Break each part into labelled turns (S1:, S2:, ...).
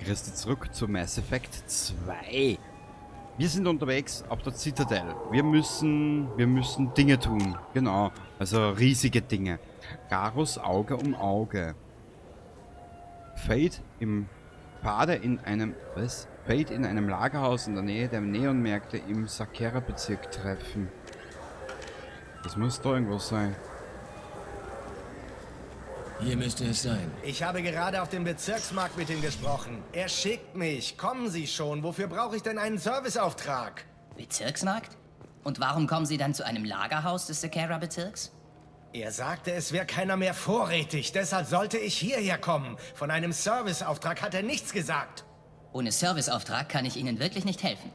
S1: Christi zurück zu Mass Effect 2. Wir sind unterwegs auf der Citadel. Wir müssen Dinge tun. Genau, also riesige Dinge. Garrus Auge um Auge. Fade im Pade in einem, was? Fade in einem Lagerhaus in der Nähe der Neonmärkte im Zakera-Bezirk treffen. Das muss da irgendwo sein.
S2: Hier müsste es sein.
S3: Ich habe gerade auf dem Bezirksmarkt mit ihm gesprochen. Er schickt mich. Kommen Sie schon. Wofür brauche ich denn einen Serviceauftrag?
S4: Bezirksmarkt? Und warum kommen Sie dann zu einem Lagerhaus des Zakera-Bezirks?
S3: Er sagte, es wäre keiner mehr vorrätig. Deshalb sollte ich hierher kommen. Von einem Serviceauftrag hat er nichts gesagt.
S4: Ohne Serviceauftrag kann ich Ihnen wirklich nicht helfen.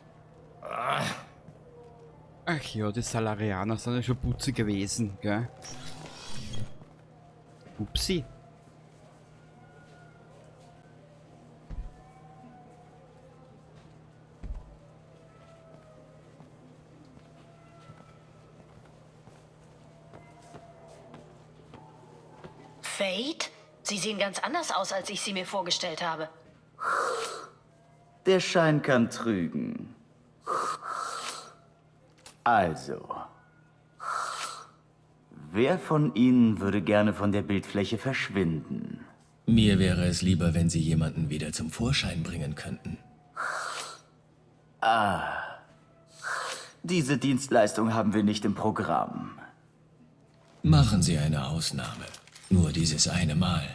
S1: Ach ja, die Salarianer sind ja schon putzig gewesen, gell? Upsi.
S5: Fade? Sie sehen ganz anders aus, als ich sie mir vorgestellt habe.
S6: Der Schein kann trügen. Also. Wer von Ihnen würde gerne von der Bildfläche verschwinden?
S2: Mir wäre es lieber, wenn Sie jemanden wieder zum Vorschein bringen könnten.
S6: Diese Dienstleistung haben wir nicht im Programm.
S2: Machen Sie eine Ausnahme. Nur dieses eine Mal.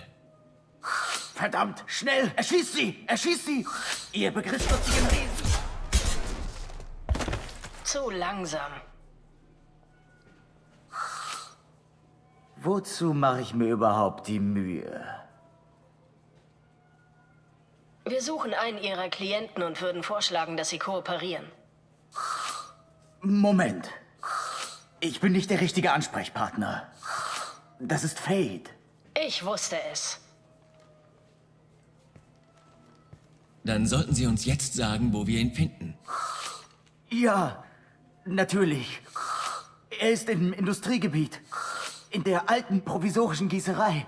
S6: Verdammt, schnell! Erschießt sie! Erschießt sie! Ihr begriffslustigen Wesen!
S5: Zu langsam.
S6: Wozu mache ich mir überhaupt die Mühe?
S5: Wir suchen einen Ihrer Klienten und würden vorschlagen, dass Sie kooperieren.
S6: Moment. Ich bin nicht der richtige Ansprechpartner. Das ist Fade.
S5: Ich wusste es.
S2: Dann sollten Sie uns jetzt sagen, wo wir ihn finden.
S6: Ja, natürlich. Er ist im Industriegebiet. In der alten provisorischen Gießerei.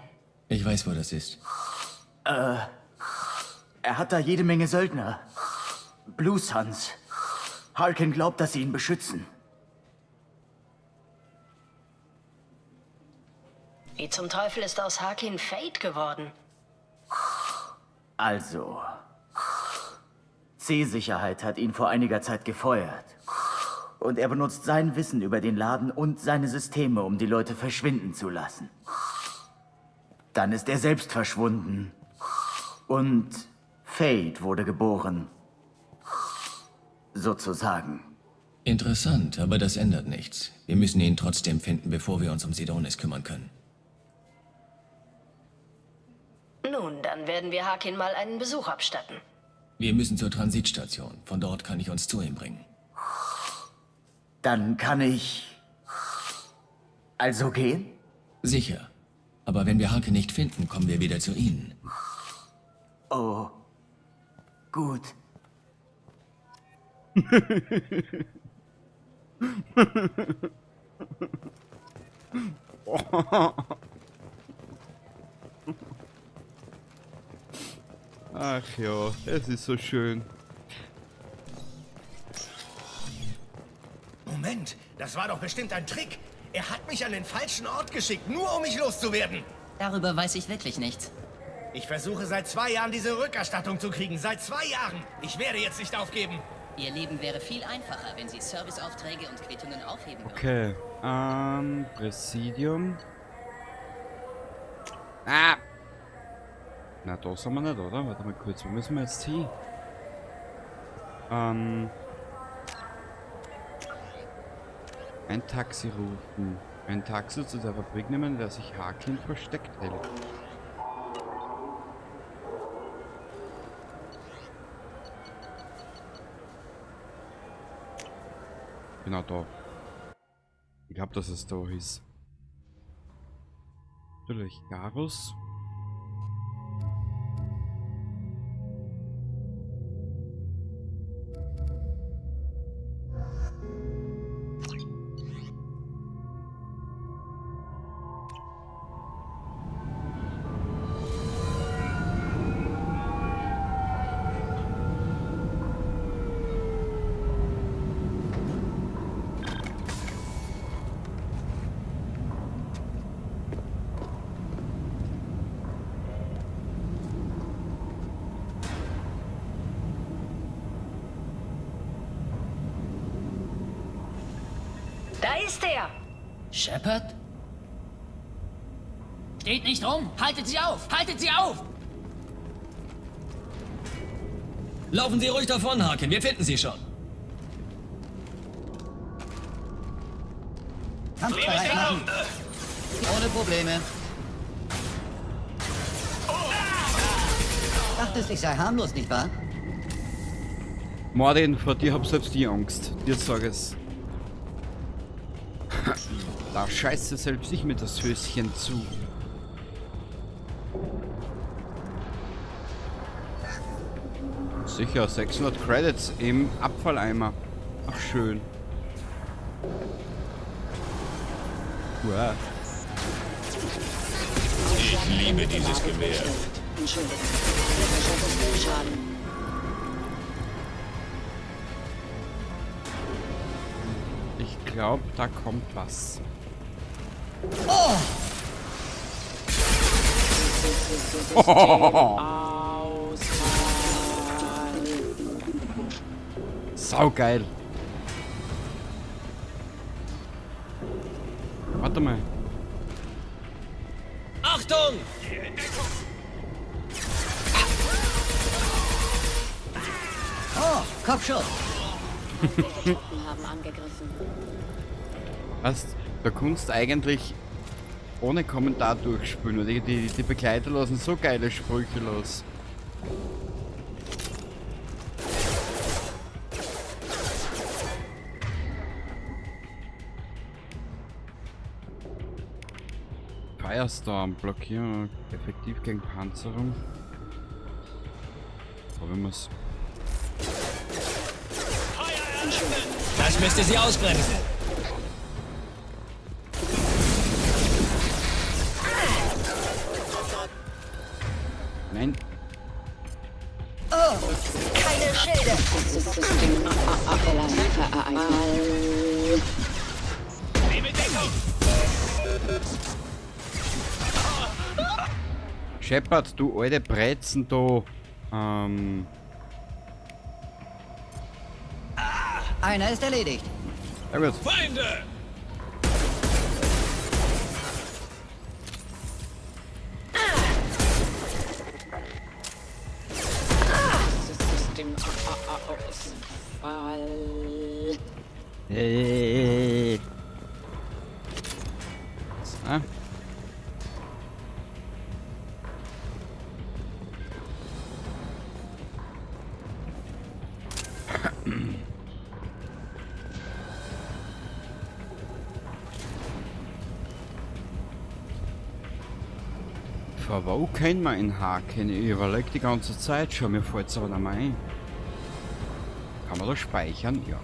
S2: Ich weiß, wo das ist.
S6: Er hat da jede Menge Söldner. Blue Suns. Harkin glaubt, dass sie ihn beschützen.
S5: Wie zum Teufel ist aus Harkin Fade geworden?
S6: Also. C-Sicherheit hat ihn vor einiger Zeit gefeuert. Und er benutzt sein Wissen über den Laden und seine Systeme, um die Leute verschwinden zu lassen. Dann ist er selbst verschwunden. Und Fade wurde geboren. Sozusagen.
S2: Interessant, aber das ändert nichts. Wir müssen ihn trotzdem finden, bevor wir uns um Sidonis kümmern können.
S5: Nun, dann werden wir Harkin mal einen Besuch abstatten.
S2: Wir müssen zur Transitstation. Von dort kann ich uns zu ihm bringen.
S6: Dann kann ich also gehen?
S2: Sicher. Aber wenn wir Harkin nicht finden, kommen wir wieder zu Ihnen.
S6: Oh. Gut.
S1: Ach ja, es ist so schön.
S3: Moment, das war doch bestimmt ein Trick. Er hat mich an den falschen Ort geschickt, nur um mich loszuwerden.
S4: Darüber weiß ich wirklich nichts.
S3: Ich versuche seit 2 Jahren, diese Rückerstattung zu kriegen. Seit 2 Jahren. Ich werde jetzt nicht aufgeben.
S4: Ihr Leben wäre viel einfacher, wenn Sie Serviceaufträge und Quittungen aufheben würden.
S1: Okay, Präsidium. Ah! Na, da sind wir nicht, oder? Warte mal kurz, wo müssen wir jetzt hin? Ein Taxi rufen. Ein Taxi zu der Fabrik nehmen, in der sich Harkin versteckt hält. Genau da. Ich glaub, dass es da ist. Natürlich Garrus.
S5: Da ist er!
S4: Shepard? Steht nicht rum! Haltet sie auf! Haltet sie auf!
S2: Laufen Sie ruhig davon, Harkin. Wir finden Sie schon.
S4: Kampfbereit machen! Ohne Probleme. Dachtest, ich sei harmlos, nicht wahr?
S1: Mordin, vor dir hab selbst ich Angst. Dir sag es. Da scheiße selbst ich mir das Höschen zu. Sicher, 600 Credits im Abfalleimer. Ach, schön. Uah.
S7: Ich liebe dieses Gewehr.
S5: Entschuldigung. Schaden.
S1: Ich glaube, da kommt was.
S4: Oh!
S1: Sau geil. Warte mal.
S2: Achtung!
S4: Oh, Kopfschuss!
S5: Haben angegriffen.
S1: Was? Da kannst eigentlich ohne Kommentar durchspülen. Und die Begleiter lassen so geile Sprüche los. Firestorm, Blockierung, effektiv gegen Panzerung. Probieren wir's.
S2: Das müsste sie ausbremsen.
S1: Nein.
S5: Keine Schilde!
S1: Shepard, du alte Brezen da.
S4: Einer ist erledigt.
S1: Ja gut.
S7: Feinde!
S1: So. Vor wo kennen wir ihn Harkin? Ich überleg die ganze Zeit schon, mir fällt's aber nicht mehr ein. Kann man das speichern? Ja.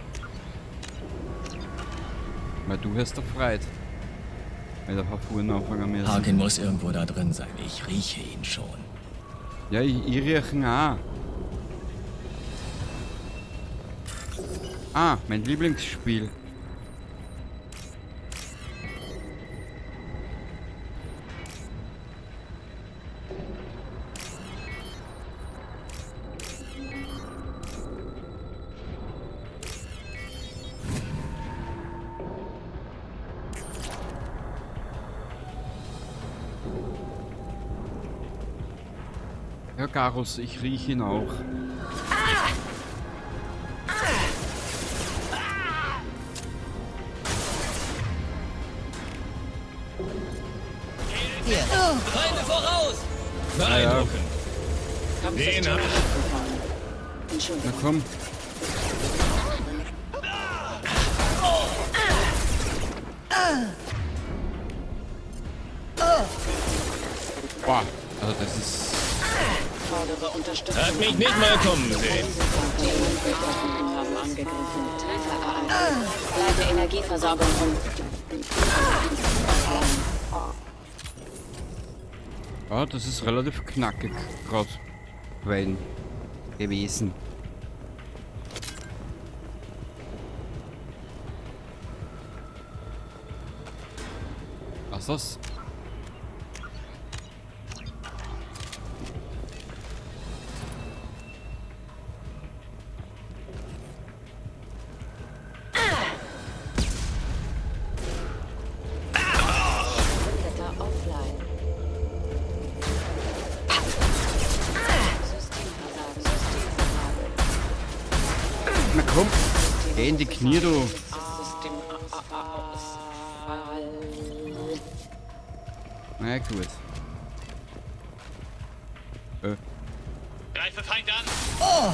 S1: Weil du hast doch Freude. Wenn der Parfuren anfangen müssen.
S2: Harkin muss irgendwo da drin sein. Ich rieche ihn schon.
S1: Ja, ich rieche ihn auch. Ah, mein Lieblingsspiel. Ja, Garrus, ich riech ihn auch.
S4: Hier.
S2: Feinde voraus!
S7: Beeindruckend. Den hab
S1: Na komm. Boah, also das ist...
S7: Hat mich nicht mal kommen sehen.
S5: Leite Energieversorgung um.
S1: Ja, das ist relativ knackig gerade gewesen. Was ist das? Geh in die Knie, du. Na gut.
S7: Greife Feind an!
S4: Oh!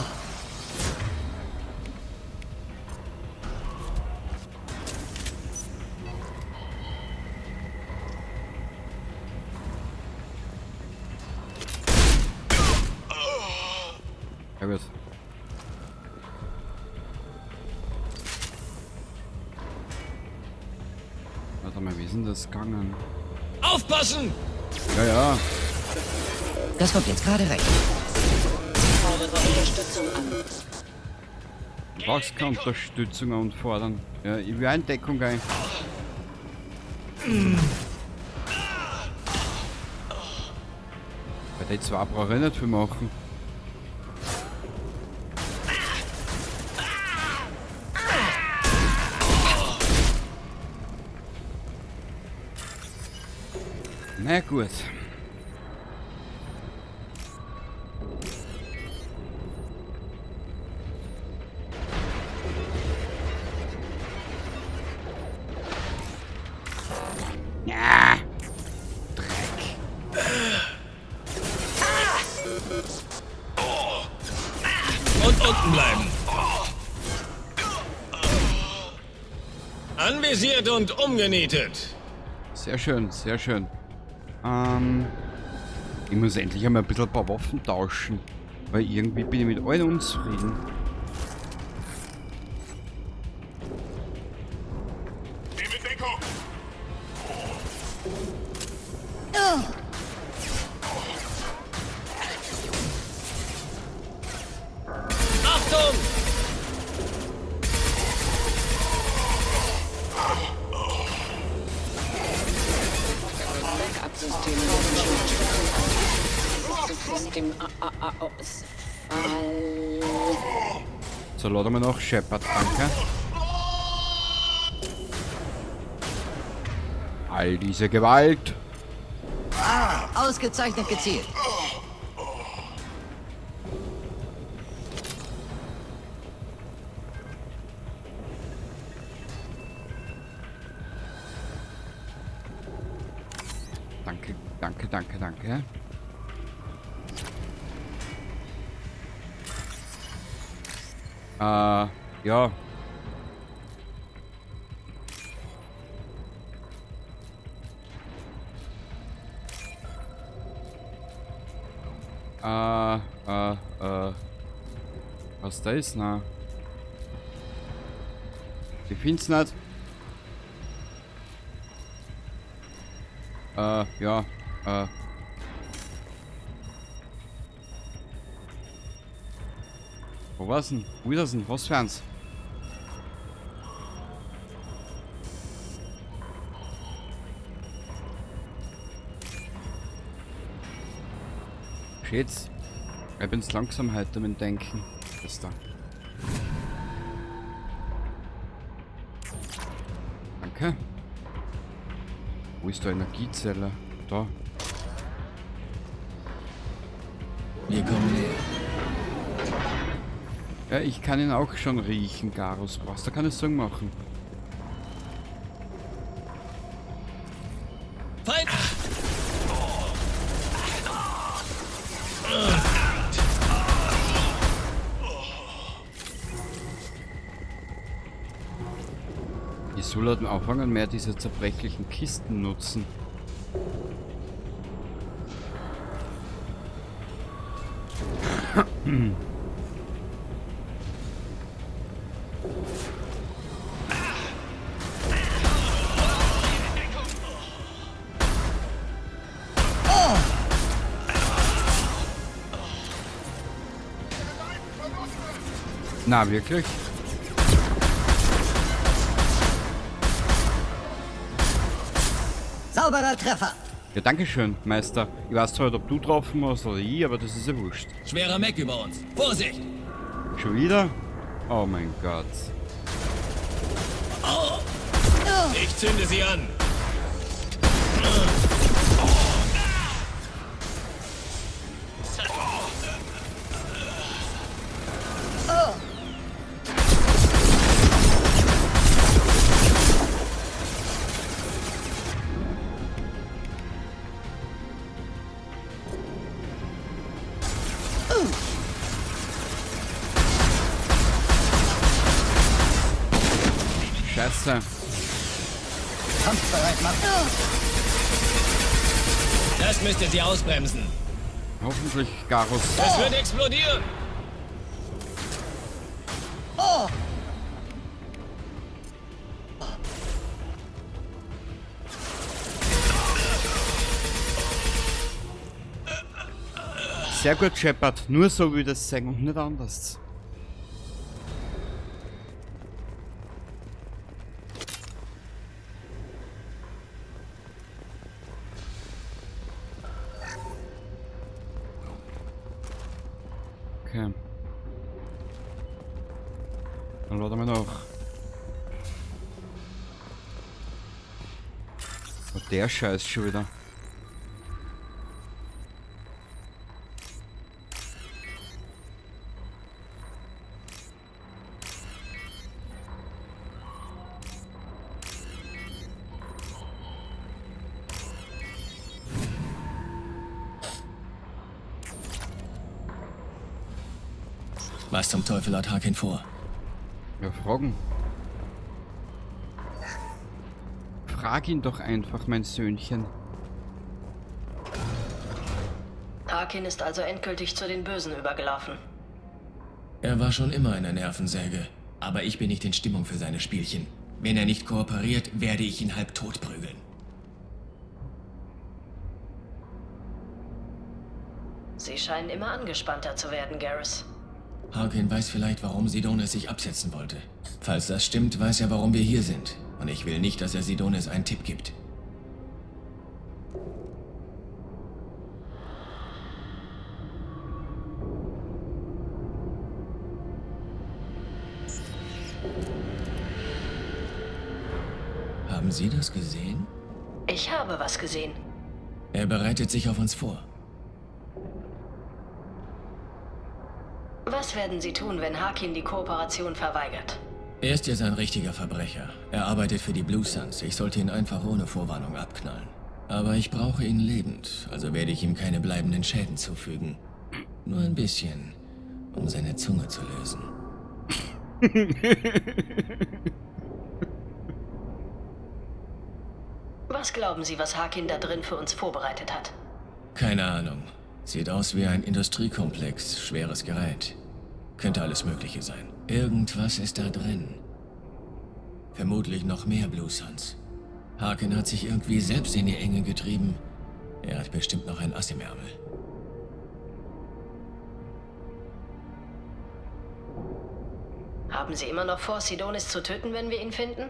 S1: Ja gut. Warte mal, wie ist denn das gegangen?
S7: Aufpassen!
S1: Ja, ja.
S4: Das kommt jetzt gerade recht.
S8: Fordere Unterstützung an.
S1: Du brauchst keine Unterstützung anfordern. Ja, ich will auch in Deckung gehen. Bei den zwei brauche ich nicht viel machen. Na gut. Ja. Dreck.
S7: Und unten bleiben. Anvisiert und umgenietet.
S1: Sehr schön, sehr schön. Ich muss endlich einmal ein bisschen ein paar Waffen tauschen, weil irgendwie bin ich mit allen unzufrieden.
S7: Achtung!
S1: So, laden wir noch Shepard, danke. All diese Gewalt.
S4: Ah, ausgezeichnet gezielt.
S1: Danke, danke, danke, danke. Ja. Was da ist, na? Ich find's nicht. Ja, Wo war's denn? Wo ist das denn? Was für eins? Schätz. Ich bin's langsam heute mit dem Denken. Das da. Danke. Wo ist die Energiezelle? Da.
S2: Wir kommen näher.
S1: Ja, ich kann ihn auch schon riechen, Garrus. Brauchst du keine Sorgen machen.
S7: Feind!
S1: Ich soll halt anfangen, mehr diese zerbrechlichen Kisten nutzen. Na, wirklich?
S4: Sauberer Treffer.
S1: Ja, danke schön, Meister. Ich weiß zwar nicht, ob du getroffen hast oder ich, aber das ist ja wurscht.
S2: Schwerer Mech über uns. Vorsicht!
S1: Schon wieder? Oh mein Gott.
S7: Oh. Ich zünde sie an.
S1: Scheiße.
S6: Kampfbereit machen.
S7: Das müsste sie ausbremsen.
S1: Hoffentlich, Garrus.
S7: Es wird explodieren.
S1: Sehr gut, Shepard. Nur so würde es sein und nicht anders. Okay. Dann laden wir noch. Oh, der Scheiß schon wieder.
S2: Was zum Teufel hat Harkin vor?
S1: Ja, fragen. Frag ihn doch einfach, mein Söhnchen.
S5: Harkin ist also endgültig zu den Bösen übergelaufen.
S2: Er war schon immer eine Nervensäge. Aber ich bin nicht in Stimmung für seine Spielchen. Wenn er nicht kooperiert, werde ich ihn halb tot prügeln.
S5: Sie scheinen immer angespannter zu werden, Garrus.
S2: Harkin weiß vielleicht, warum Sidonis sich absetzen wollte. Falls das stimmt, weiß er, warum wir hier sind. Und ich will nicht, dass er Sidonis einen Tipp gibt. Haben Sie das gesehen?
S5: Ich habe was gesehen.
S2: Er bereitet sich auf uns vor.
S5: Was werden Sie tun, wenn Harkin die Kooperation verweigert?
S2: Er ist jetzt ein richtiger Verbrecher. Er arbeitet für die Blue Suns. Ich sollte ihn einfach ohne Vorwarnung abknallen. Aber ich brauche ihn lebend, also werde ich ihm keine bleibenden Schäden zufügen. Nur ein bisschen, um seine Zunge zu lösen.
S5: Was glauben Sie, was Harkin da drin für uns vorbereitet hat?
S2: Keine Ahnung. Sieht aus wie ein Industriekomplex, schweres Gerät. Könnte alles Mögliche sein. Irgendwas ist da drin. Vermutlich noch mehr Blue Suns. Harkin hat sich irgendwie selbst in die Enge getrieben. Er hat bestimmt noch ein Ass im Ärmel.
S5: Haben Sie immer noch vor, Sidonis zu töten, wenn wir ihn finden?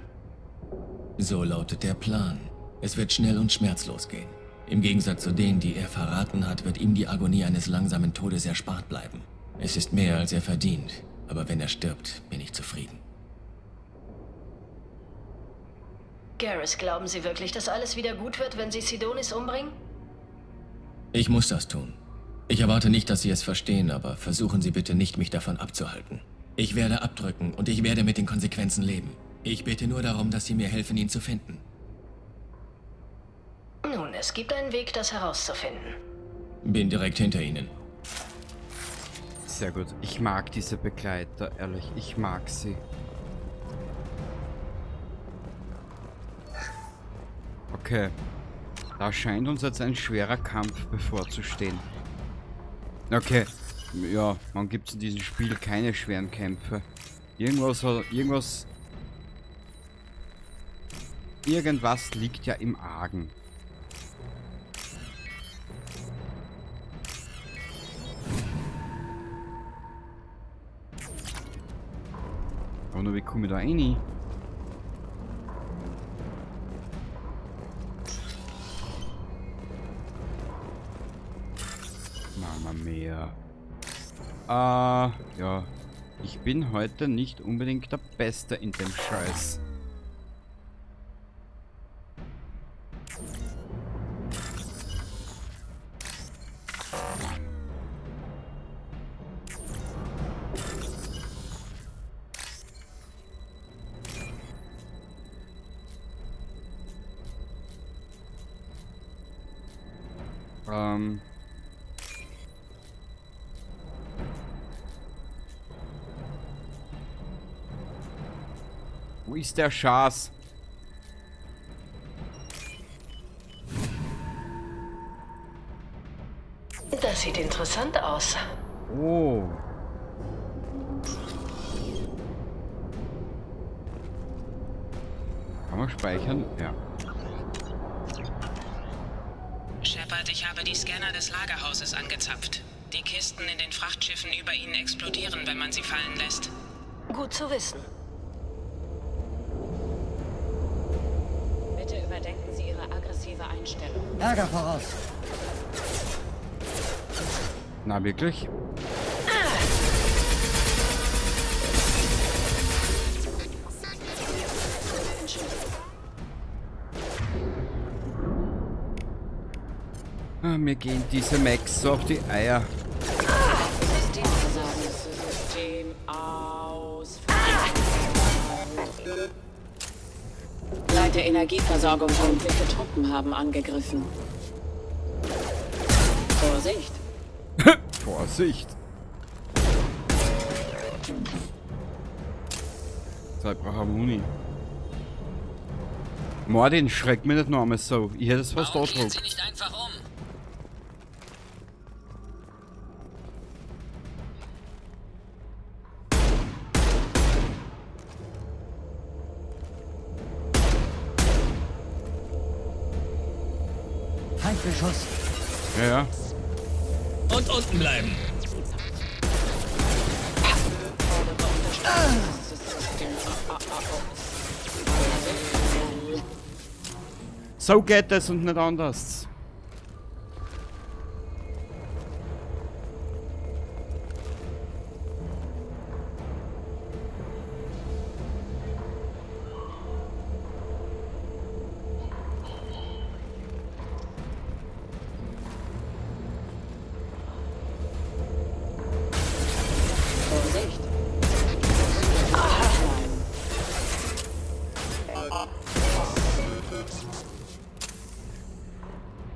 S2: So lautet der Plan. Es wird schnell und schmerzlos gehen. Im Gegensatz zu denen, die er verraten hat, wird ihm die Agonie eines langsamen Todes erspart bleiben. Es ist mehr, als er verdient. Aber wenn er stirbt, bin ich zufrieden.
S5: Garrus, glauben Sie wirklich, dass alles wieder gut wird, wenn Sie Sidonis umbringen?
S2: Ich muss das tun. Ich erwarte nicht, dass Sie es verstehen, aber versuchen Sie bitte nicht, mich davon abzuhalten. Ich werde abdrücken und ich werde mit den Konsequenzen leben. Ich bitte nur darum, dass Sie mir helfen, ihn zu finden.
S5: Nun, es gibt einen Weg, das herauszufinden.
S2: Bin direkt hinter Ihnen.
S1: Sehr gut. Ich mag diese Begleiter, ehrlich. Ich mag sie. Okay. Da scheint uns jetzt ein schwerer Kampf bevorzustehen. Okay. Ja, man gibt es in diesem Spiel keine schweren Kämpfe. Irgendwas liegt ja im Argen. Aber nur, wie komme ich da rein? Mama mia. Ja. Ich bin heute nicht unbedingt der Beste in dem Scheiß. Wo ist der Schatz?
S5: Das sieht interessant aus.
S1: Oh. Kann man speichern? Ja.
S9: Shepard, ich habe die Scanner des Lagerhauses angezapft. Die Kisten in den Frachtschiffen über ihnen explodieren, wenn man sie fallen lässt.
S5: Gut zu wissen.
S8: Bitte überdenken Sie Ihre aggressive Einstellung.
S4: Ärger voraus.
S1: Na, wirklich? Ah, mir gehen diese Mechs so auf die Eier.
S8: Systemversagen. System aus. Leite Energieversorgung. Feindliche Truppen haben angegriffen. Vorsicht.
S1: Vorsicht. So, ich brauche Muni. Mordin, schreck mich nicht noch einmal so. Ich hätte es fast
S9: Warum kehren
S1: tot.
S9: Sie nicht einfach um?
S4: Feindbeschuss.
S1: Ja, ja.
S7: Und unten bleiben.
S1: So geht es und nicht anders.
S8: Vorsicht.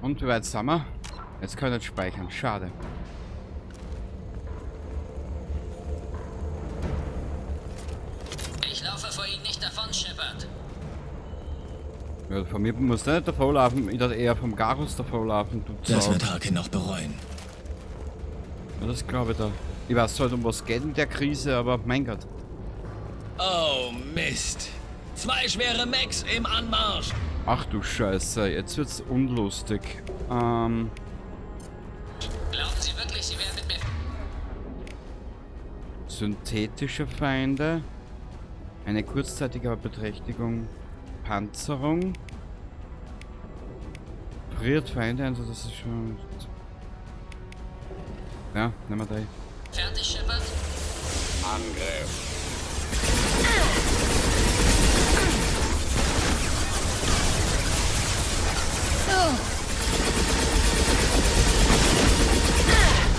S1: Und wie weit sind wir? Jetzt kann ich nicht speichern. Schade.
S9: Ich laufe vor Ihnen nicht davon, Shepard.
S1: Ja, von mir muss der nicht davonlaufen. Ich dachte eher vom Garrus davonlaufen. Du
S2: Das
S1: Sau.
S2: wird Harkin noch bereuen.
S1: Ja, das glaube ich da. Ich weiß zwar nicht, um was geht in der Krise, aber mein Gott.
S7: Oh, Mist. 2 schwere Mechs im Anmarsch.
S1: Ach du Scheiße, jetzt wird's unlustig.
S9: Glauben Sie wirklich, Sie wären mit mir...
S1: Synthetische Feinde. Eine kurzzeitige Beträchtigung. Panzerung. Friert Feinde, also das ist schon... Ja, nehmen wir 3.
S9: Fertig, Shepard?
S7: Angriff.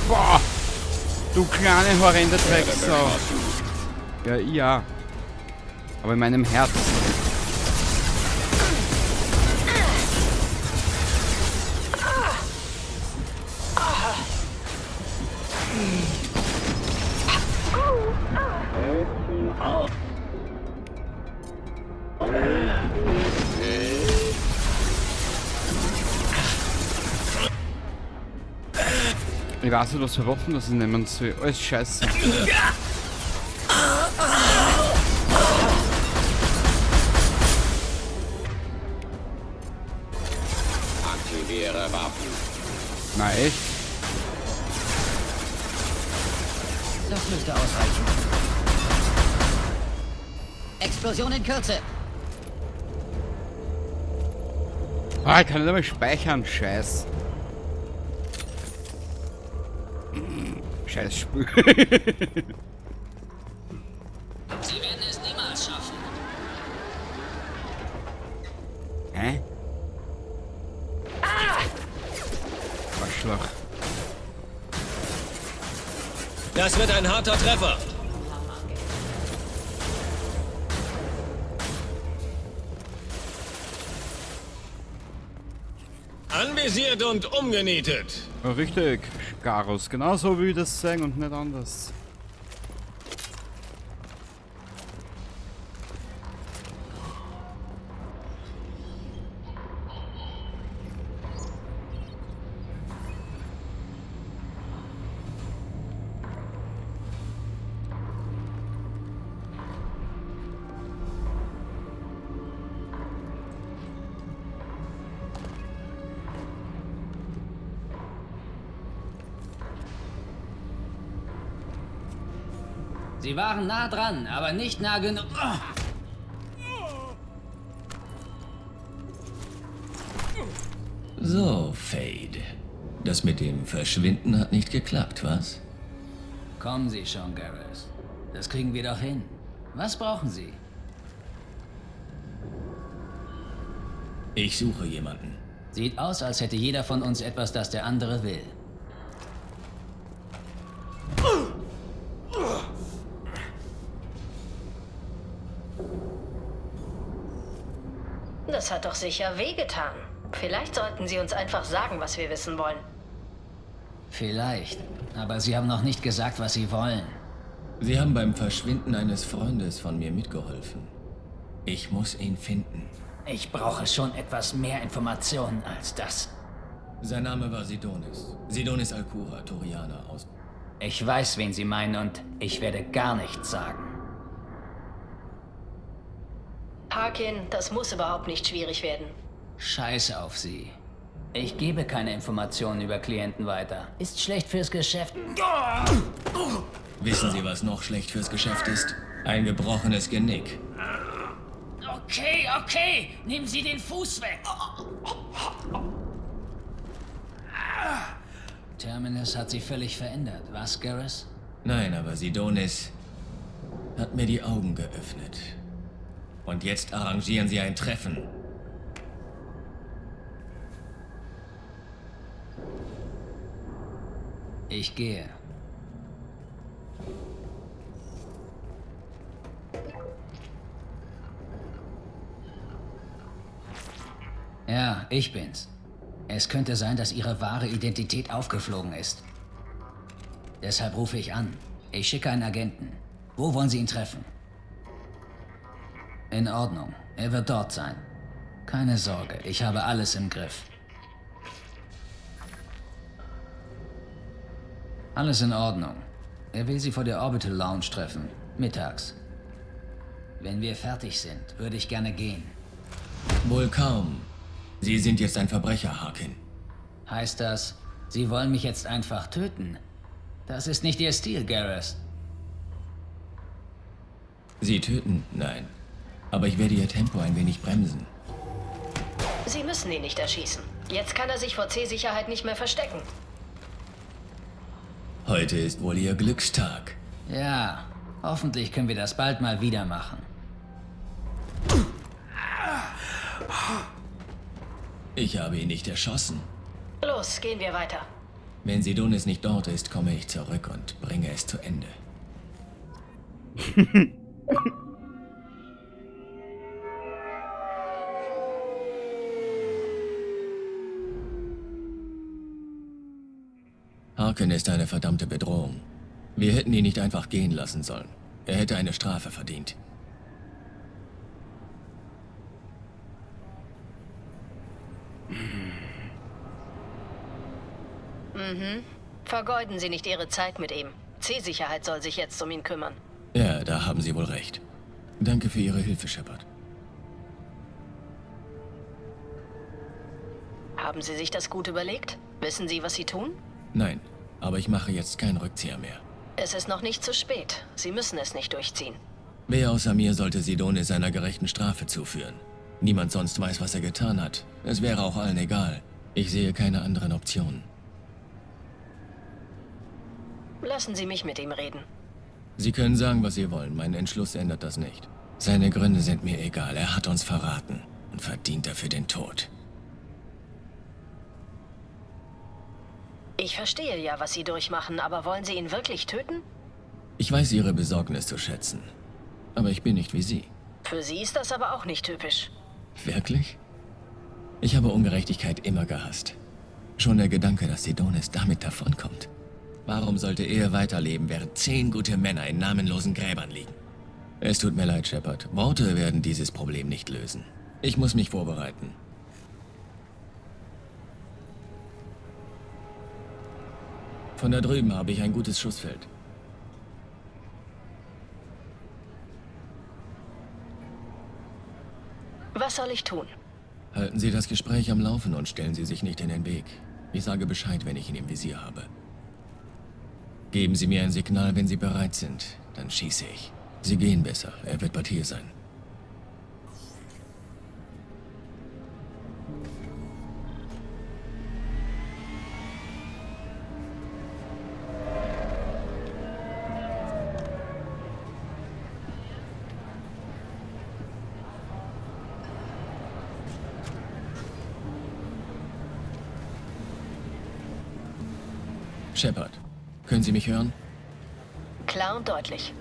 S1: Boah! Du kleine horrende Drecksau. Ja, ja. Aber in meinem Herzen. Ich weiß nicht, was für Waffen das ich nehmen soll. Alles scheiße.
S7: Aktiviere Waffen.
S1: Na echt?
S4: Das müsste ausreichen. Explosion in Kürze.
S1: Ah, ich kann nicht einmal speichern. Scheiß. Scheiß Spiel.
S9: Sie werden es niemals schaffen.
S1: Hä? Arschloch.
S7: Das wird ein harter Treffer. Anvisiert und umgenietet.
S1: Ja, richtig, Garrus. Genauso wie ich das sagen und nicht anders.
S10: Sie waren nah dran, aber nicht nah genug.
S2: So, Fade. Das mit dem Verschwinden hat nicht geklappt, was?
S10: Kommen Sie schon, Garrus. Das kriegen wir doch hin. Was brauchen Sie?
S2: Ich suche jemanden.
S10: Sieht aus, als hätte jeder von uns etwas, das der andere will.
S5: Das hat doch sicher wehgetan. Vielleicht sollten Sie uns einfach sagen, was wir wissen wollen.
S10: Vielleicht. Aber Sie haben noch nicht gesagt, was Sie wollen.
S2: Sie haben beim Verschwinden eines Freundes von mir mitgeholfen. Ich muss ihn finden.
S10: Ich brauche schon etwas mehr Informationen als das.
S2: Sein Name war Sidonis. Sidonis Alcura, Turianer aus...
S10: Ich weiß, wen Sie meinen und ich werde gar nichts sagen.
S5: Harkin, das muss überhaupt nicht schwierig werden.
S10: Scheiß auf Sie. Ich gebe keine Informationen über Klienten weiter. Ist schlecht fürs Geschäft.
S2: Wissen Sie, was noch schlecht fürs Geschäft ist? Ein gebrochenes Genick.
S10: Okay, okay. Nehmen Sie den Fuß weg. Terminus hat Sie völlig verändert, was, Garrus?
S2: Nein, aber Sidonis hat mir die Augen geöffnet. Und jetzt arrangieren Sie ein Treffen.
S10: Ich gehe. Ja, ich bin's. Es könnte sein, dass Ihre wahre Identität aufgeflogen ist. Deshalb rufe ich an. Ich schicke einen Agenten. Wo wollen Sie ihn treffen? In Ordnung. Er wird dort sein. Keine Sorge, ich habe alles im Griff. Alles in Ordnung. Er will Sie vor der Orbital Lounge treffen. Mittags. Wenn wir fertig sind, würde ich gerne gehen.
S2: Wohl kaum. Sie sind jetzt ein Verbrecher, Harkin.
S10: Heißt das, Sie wollen mich jetzt einfach töten? Das ist nicht Ihr Stil, Garrus.
S2: Sie töten? Nein. Aber ich werde Ihr Tempo ein wenig bremsen.
S5: Sie müssen ihn nicht erschießen. Jetzt kann er sich vor C-Sicherheit nicht mehr verstecken.
S2: Heute ist wohl Ihr Glückstag.
S10: Ja, hoffentlich können wir das bald mal wieder machen.
S2: Ich habe ihn nicht erschossen.
S5: Los, gehen wir weiter.
S2: Wenn Sidonis nicht dort ist, komme ich zurück und bringe es zu Ende. Harkin ist eine verdammte Bedrohung. Wir hätten ihn nicht einfach gehen lassen sollen. Er hätte eine Strafe verdient.
S5: Mhm. Vergeuden Sie nicht Ihre Zeit mit ihm. C-Sicherheit soll sich jetzt um ihn kümmern.
S2: Ja, da haben Sie wohl recht. Danke für Ihre Hilfe, Shepard.
S5: Haben Sie sich das gut überlegt? Wissen Sie, was Sie tun?
S2: Nein, aber ich mache jetzt keinen Rückzieher mehr.
S5: Es ist noch nicht zu spät. Sie müssen es nicht durchziehen.
S2: Wer außer mir sollte Sidonis seiner gerechten Strafe zuführen? Niemand sonst weiß, was er getan hat. Es wäre auch allen egal. Ich sehe keine anderen Optionen.
S5: Lassen Sie mich mit ihm reden.
S2: Sie können sagen, was Sie wollen. Mein Entschluss ändert das nicht. Seine Gründe sind mir egal. Er hat uns verraten und verdient dafür den Tod.
S5: Ich verstehe ja, was Sie durchmachen, aber wollen Sie ihn wirklich töten?
S2: Ich weiß Ihre Besorgnis zu schätzen. Aber ich bin nicht wie Sie.
S5: Für Sie ist das aber auch nicht typisch.
S2: Wirklich? Ich habe Ungerechtigkeit immer gehasst. Schon der Gedanke, dass Sidonis damit davonkommt. Warum sollte er weiterleben, während 10 gute Männer in namenlosen Gräbern liegen? Es tut mir leid, Shepard. Worte werden dieses Problem nicht lösen. Ich muss mich vorbereiten. Von da drüben habe ich ein gutes Schussfeld.
S5: Was soll ich tun?
S2: Halten Sie das Gespräch am Laufen und stellen Sie sich nicht in den Weg. Ich sage Bescheid, wenn ich ihn im Visier habe. Geben Sie mir ein Signal, wenn Sie bereit sind. Dann schieße ich. Sie gehen besser. Er wird bald hier sein. Shepard, können Sie mich hören?
S5: Klar und deutlich.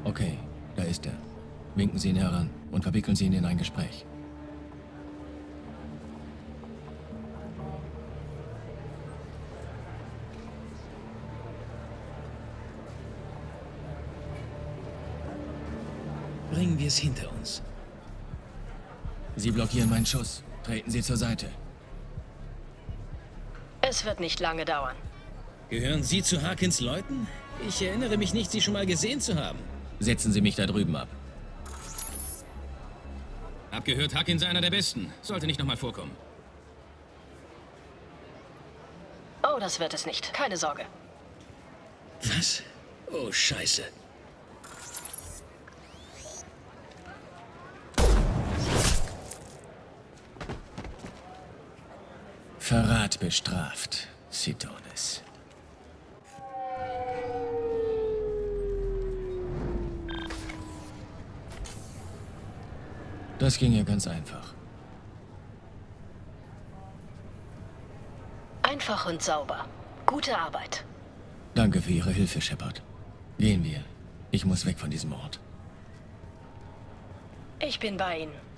S2: Okay, da ist er. Winken Sie ihn heran und verwickeln Sie ihn in ein Gespräch.
S7: Bringen wir es hinter uns.
S2: Sie blockieren meinen Schuss. Treten Sie zur Seite.
S5: Es wird nicht lange dauern.
S7: Gehören Sie zu Harkins Leuten? Ich erinnere mich nicht, Sie schon mal gesehen zu haben.
S2: Setzen Sie mich da drüben ab.
S7: Hab gehört, Harkin sei einer der Besten. Sollte nicht nochmal vorkommen.
S5: Oh, das wird es nicht. Keine Sorge.
S7: Was? Oh, Scheiße.
S2: Verrat bestraft, Sidonis. Das ging ja ganz einfach.
S5: Einfach und sauber. Gute Arbeit.
S2: Danke für Ihre Hilfe, Shepard. Gehen wir. Ich muss weg von diesem Ort.
S5: Ich bin bei Ihnen.